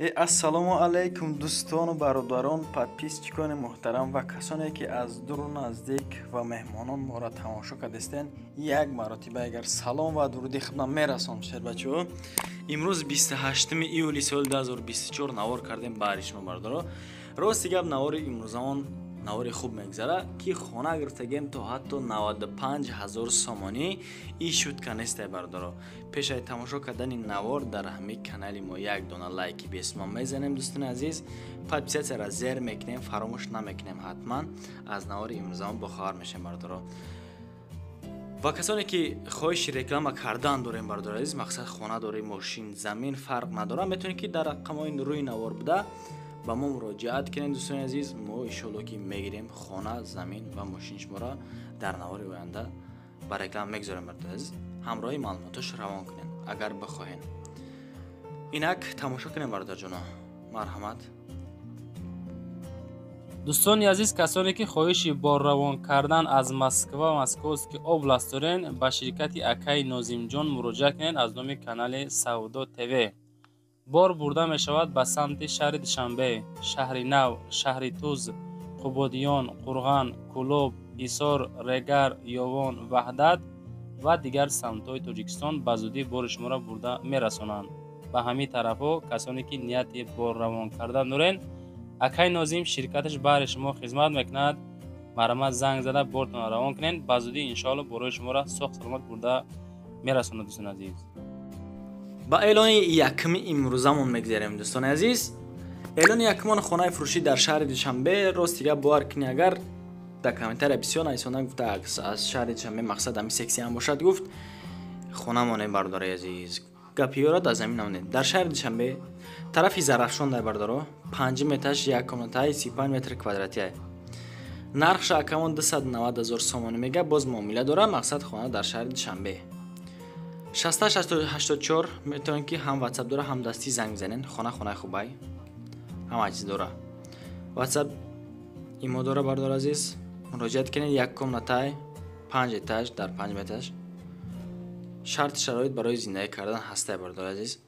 Ассалому алайкум дӯстону бародарон, подписчикони муҳтарам ва касоне ки аз дуру наздик ва меҳмонон моро тамошо кардастен. Як маротиба агар салом ва дуруди худам мерасонам шербачаҳо. Имрӯз 28 июли соли 2024 навор кардем баҳри шумо бародаро. Рости гап, навори имрӯзаон навори хуб мегзара, ки хона гирифтагем то ҳатто 95 ҳазор сомонӣ. И шутка нестай бародаро. Пешаи тамошо кардани навор дар ҳамин канали мо як дона лайки бесума мезанем, дӯстони азиз, подписатсияра зер мекунем, фаромӯш намекунем, ҳатман аз навори имрӯзаон бохабар мешем бародаро. Ва касоне ки хоҳиши реклама кардан дорем бародари азиз, мақсад хона дорем, мошин, замин, фарқ надорам, метавонед ки дар рақамҳои рӯи навор буда ба мо муроҷиат кунед, дӯстони азиз. Мо иншоалло ки мегирем хона, замин ва мошини шуморо дар навори оянда ба реклама мегузорем бародари азиз. Ҳамроҳи маълумотош равон кунед агар бихоҳед. Инак тамошо кунем бародарҷоно, марҳамат. Дӯстони азиз, касоне ки хоҳиши борравон кардан аз Москва, Московский область дорен, ба ширкати акаи Нозимҷон муроҷиат кунед аз номи канали Савдо ТВ. Бор бурда мешавад ба самти шаҳри Душанбе, шаҳри Нав, шаҳри Туз, Қубодиён, Қурған, Кӯлоб, Ҳисор, Регар, Ёвон, Ваҳдат ва дигар самтҳои Тоҷикистон. Ба зудӣ бори шуморо бурда мерасонанд. Ба ҳамин тарафҳо касоне ки нияти борравон кардан дорен, акаи Нозим ширкаташ баҳри шумо хизмат мекунад. Марҳамат, занг зада бортонро равон кунед. Ба зудӣ иншоалло борои шуморо соғ саломат бурда мерасонад, дӯстони азиз. Ба эълони якми имрӯзамон мегзарем, дӯстони азиз. Эълони якмон хонаи фурӯшӣ дар шаҳри Душанбе. Рости гап, бовар кунӣ, агар дар комментария бисёр нависондан, гуфта аз шаҳри Душанбе, мақсад ҳами сексиям бошад, гуфт хона монем бародари азиз. Гапи ёра дар замин намонед. Дар шаҳри Душанбе тарафи Зарафшон дар бародаро, 5 метраш, як комнатаи 35 метр квадратия. Нархша акамон 290 ҳазор сомонӣ мега, боз муомила дора. Мақсад хона дар шаҳри Душанбе. 6884 метавонед ки ҳам ватсап дора, ҳам дастӣ занг бизанед. Хона хонаи хубай, ҳама чиз дора, ватсап имо дора бардор азиз, муроҷиат кунед. Як комнатай, 5 этаж, дар 5 метраш, шарти шароит барои зиндагӣ кардан ҳастай бардор азиз.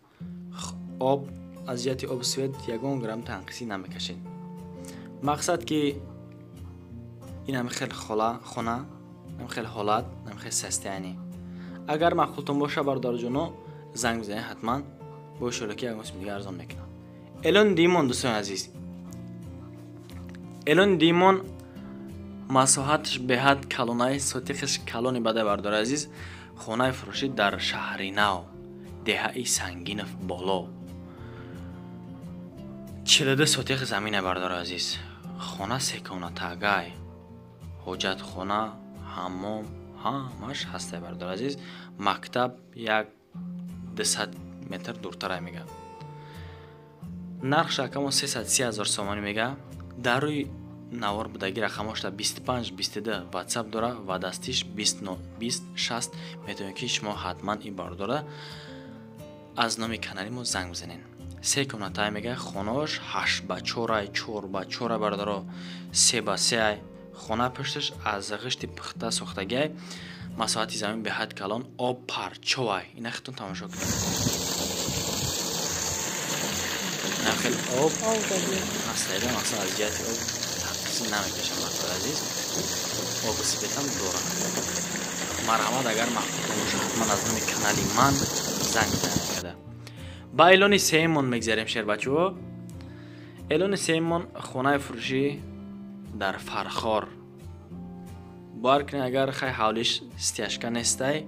Об, аз ҷиҳати обу свет ягон грамм танқисӣ намекашед. Мақсад ки ин ҳами хел хона, ҳами хел ҳолат, ҳами хел состояние. Агар маъқултон боша бародарҷоно, занг бизанед ҳатман, бо иншоалло ки ягон дига арзон мекунам. Эълони димон, дӯстони азиз, эълони димон масоҳаташ беҳад калонаи, сотихаш калони бадай бардори азиз. Хонаи фурӯшӣ дар шаҳри Нав, деҳаи Сангинов боло, 42 сотих замине бардори азиз. Хона секомнатагай, ҳоҷатхона, ҳаммом ҳамаш ҳастай бардори азиз. Мактаб як 200 метр дуртарай мега. Нархш акамо 330 ҳазор сомонӣ мега. Дар рӯи навор будаги рақамошда 25 22 ватсап дора ва дастиш 20 60, метавонед ки шумо ҳатман ин бардора аз номи канали мо занг бизанед. Се комнатай мега, хонаош 8 ба 4, 4 ба 4 бародаро, 3 ба 3. Хона пушташ аз ғишти пухта сохтагиай, масоҳати замин беҳад калон, об парчовай. Ина хитон тамошо кунед, ина хел об ҳастайда. Мақсад аз ҷиҳати об танқисӣ намекашам бардори азиз, обу светам дорад. Марҳамат, агар маъқултон боша, ҳатман аз номи канали ман занг бизанед карда. Ба эълони сеюмон мегзарем шербачаҳо. Эълони сеюмон хонаи фурӯшӣ дар Фархор. Бовар кунед, агар хай ҳавлиш стяжка нестай,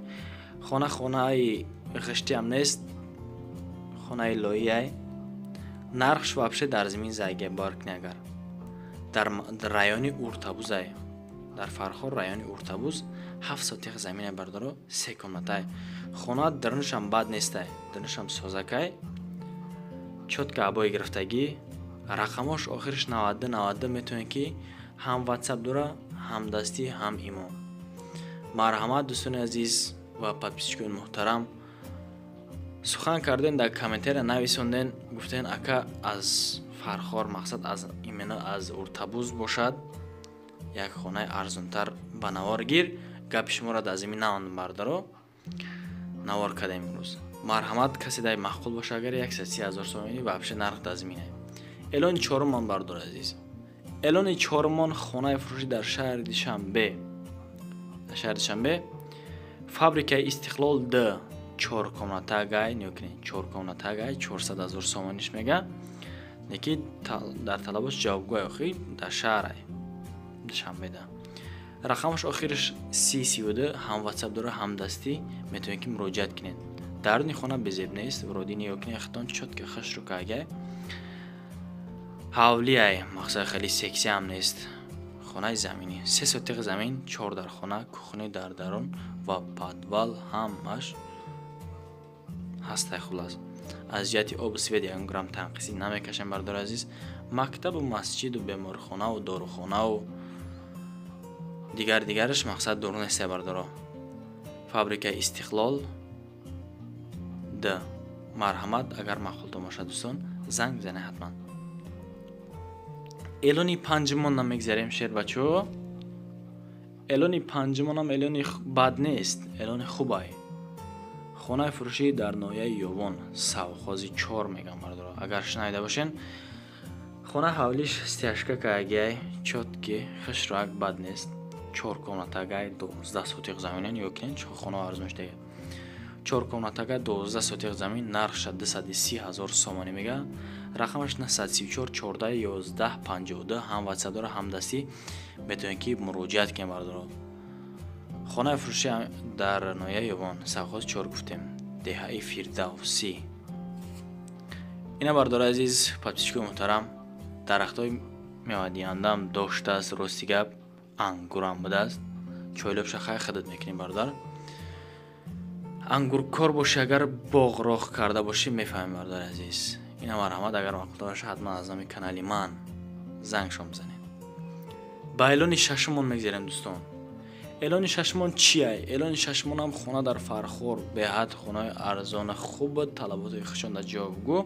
хона хонаи ғиштиам нест, хонаи лоияй. Нархш вообще дар замин зайге. Бовар кунед, агар дар райони Уртабузай, дар Фархор райони Уртабуз, 7 сотих замине бардоро, се комнатай хона. Дарунашам бад нестай, дарунашам созакай, чётко обои гирифтагӣ. Рақамош охириш 92 92, метавонед ки ҳам ватсап дора, ҳам дастӣ, ҳам имо. Марҳамат, дӯстони азиз ва подписчикони муҳтарам. Сухан кардем, дар комментария нависонден, гуфтен ака аз Фархор, мақсад аз именно аз Уртабуз бошад, як хонаи арзонтар ба навор гир. Гапи шуморо дар замин намондам бародаро, навор кардем имрӯз. Марҳамат, касе дай маъқул боша, агар 130 ҳазор сомонӣ вообще нарх дазминае. Эълони чоруммон, бардор азиз, эълони чоруммон хонаи фурӯшӣ дар шаҳри Душанбе, дар шаҳри Душанбе, фабрикаи Истиқлол д, чор комнатагай, нигоҳ чор комнатагай, 400 ҳазор сомониш мега, неки дар талаботш ҷавобгӯ охи дар шаҳрай Душанбеда. Рақамаш охираш 3032, ҳам ватсап дора, ҳам дастӣ, метавонед ки муроҷиат кунед. Даруни хона безеб нест, вроде нигоҳ кунед, хитон чётко хушрӯ кагай, ҳавлиай, мақсад хеле секси ҳам нест. Хонаи заминӣ, се сотиқ замин, чор дар хона, кухня дар дарун ва подвал ҳамаш ҳастай. Хулас, аз ҷиҳати обу свет ягон грамм танқисӣ намекашем, бардори азиз. Мактабу масҷиду беморхонаву дорухонаву дигар дигараш мақсад дур несте, бардоро. Фабрикаи Истиқлол д, марҳамат, агар маъқултон бошад, дӯстон, занг бизанед ҳатман. Эълони панҷумон намегзарем, шербачо. Эълони панҷумонам эълони бад нест, эълони хубай. Хонаи фурӯшӣ дар ноҳияи Ёвон, совхози чор мегам, бардоро, агар шунавида бошен. Хона ҳавлиш стяжка кагиай, чёткий, хушроак, бад нест. Чор комнатагай, 12 сотиқ замина. Нигоҳ кунед, хона арзон шудага. Чор комнатага, 12 сотиқ замин, нархша 230 ҳазор сомонӣ мега. Рақамаш 934 14 11 52, ҳам ватсап дора, ҳам дастӣ, метавонед ки муроҷиат кунед, бардоро. Хонаи фурӯшӣ дар ноҳияи Ёвон, совхоз чор гуфтем, деҳаи Фирдавсӣ. Ина, бардори азиз, подписчикои муҳтарам, дарахтҳои мевадиҳандаам доштааст, рости гап, ангурам будааст. Чойлобша хай хидат мекунем, бародар. Ангуркор бошӣ, агар боғ роҳ карда бошӣ, мефаҳмем, бародари азиз. Ина, марҳамат, агар маъқул бошад, ҳатман аз номи канали ман зангшон бизанед. Ба эълони шашумон мегзарем, дӯстон. Эълони шашумон чия? Эълони шашумонам хона дар Фархор, беҳад хонаи арзона, хуб, талаботи хушонда ҷавобгӯ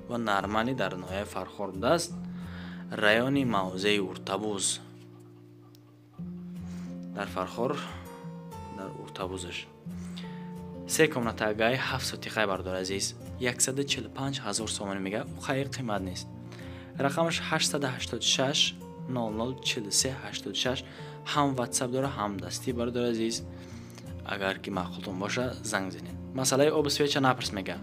ва нормальный дар ноҳияи Фархор будааст, райони мавзеи Уртабуз, дар Фархор, дар Уртабузаш, се комнатагаи, ҳафт сотиқай, бардор азиз, 145 ҳазор сомонӣ мега, хайр қимат нест. Рақамаш 886 00 43 86, ҳам ватсап дора, ҳам дастӣ, бародар азиз, агар ки маъқултон боша, занг занед. Масъалаи обу свет ча напурс мега,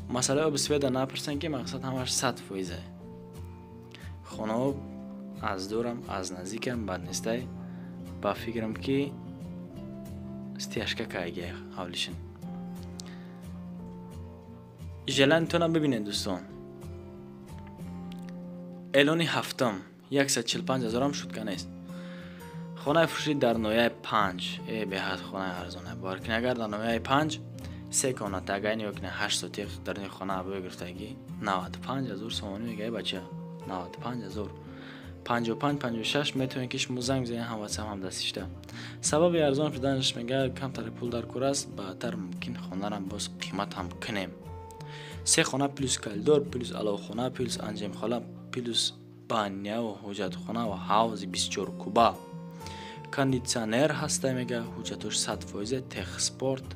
масъалаи обу свет а напурсен, ки мақсад ҳамаш 100%. Хонао аз дурам, аз наздикам бад нестай, ба фикрам ки стяжка кайгия ҳавлишин. Желание тонам бибинед, дӯстон. Эълони ҳафтум 145 ҳазорам шутка нест. Хонаи фурӯшӣ дар ноҳияи Панҷ, э, беҳад хонаи арзона, бовар кунед, агар дар ноҳияи Панҷ, се комната, агар нигоҳ кунед, ҳашт сотиқ даруни хона, обои гирифтагӣ, 95 ҳазор сомонӣ мега, бача, 95 ҳазор, 55, 56 метавонед ки шумо занг бизанед, ҳам ватсап, ҳам дастишта. Сабаби арзон шуданаш мега, камтаре пул дар кор аст, баъдтар мумкин хонарам боз қимат ҳам кунем. Се хона плюс коридор, плюс аловхона, плюс анҷемхона, плюс баня ву ҳоҷатхона ва ҳавзи 24 куба, кондитсионер ҳаста мега, ҳуҷҷатош 100%, техпаспорт,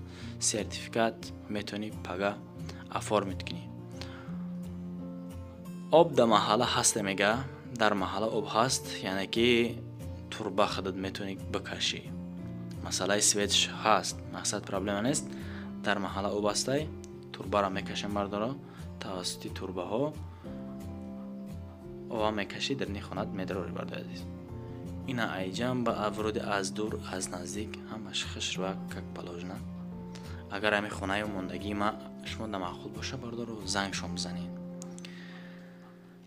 сертификат, метавонӣ пага оформить кунӣ. Об дар маҳалла ҳаста мега, дар маҳалла об ҳаст, яъне ки турба худат метавонӣ бикашӣ. Масъалаи свет ш ҳаст, мақсад проблема нест, дар маҳалла об ҳастай, турбаро мекашем, бардоро, тавассути турбаҳо ова мекашӣ, дарни хонат медарорӣ, бардори азиз. Ина айҷам ба вроде аз дур, аз наздик ҳамаш хушрӯа, как положено. Агар ҳами хонаи мондагии ма шумо да маъқул боша, бардоро, зангшон бизанед.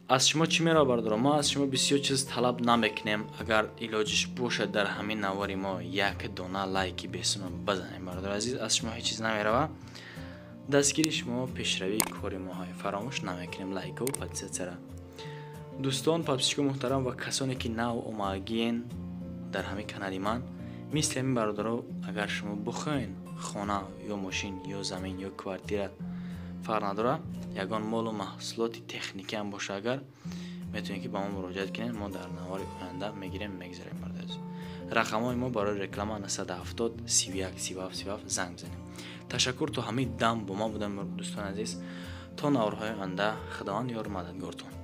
Аз шумо чӣ мерава, бардоро? Мо аз шумо бисёр чиз талаб намекунем. Агар илоҷиш бошад, дар ҳамин навори мо як дона лайки бесума базанем, бардори азиз, аз шумо ҳеҷ чиз намерава. Дастгири шумо пешравии кори моҳое, фаромӯш намекунем лайкаву подписаться ра. Дӯстон, подписчик ои муҳтарам ва касоне ки нав омагиен дар ҳамин канали ман, мисли ҳамин бародаро, агар шумо бихоҳен хона ё мошин ё замин ё квартира, фарқ надора, ягон молу маҳсулоти техникӣ ҳам боша, агар метавонед ки ба мо муроҷиат кунед, мо дар навори оянда мегирем, мегзарем, бародари. Рақамҳои мо барои реклама 970 31 37 37 занг бизанем. Ташаккур, то ҳамин дам бо мо будем, дӯстони азиз. То наворҳои оянда, Худованд ёру мададгортон.